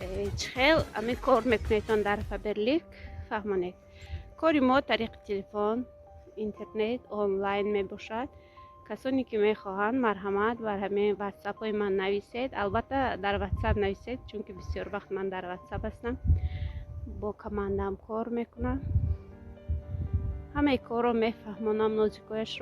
Чӣ хел ами кор мекунедтон дар Фаберлик, фаҳмонед. Кори мо тариқи телефон, интернет, онлайн мебошад. Касоне ки мехоҳанд, марҳамат, бар ҳамин ватсапҳои ман нависед. Албатта, дар ватсап нависед, чунки бисёр вақт ман дар ватсап ҳастам, бо командаам кор мекунам, ҳамаи корро мефаҳмонам, нозикояшро.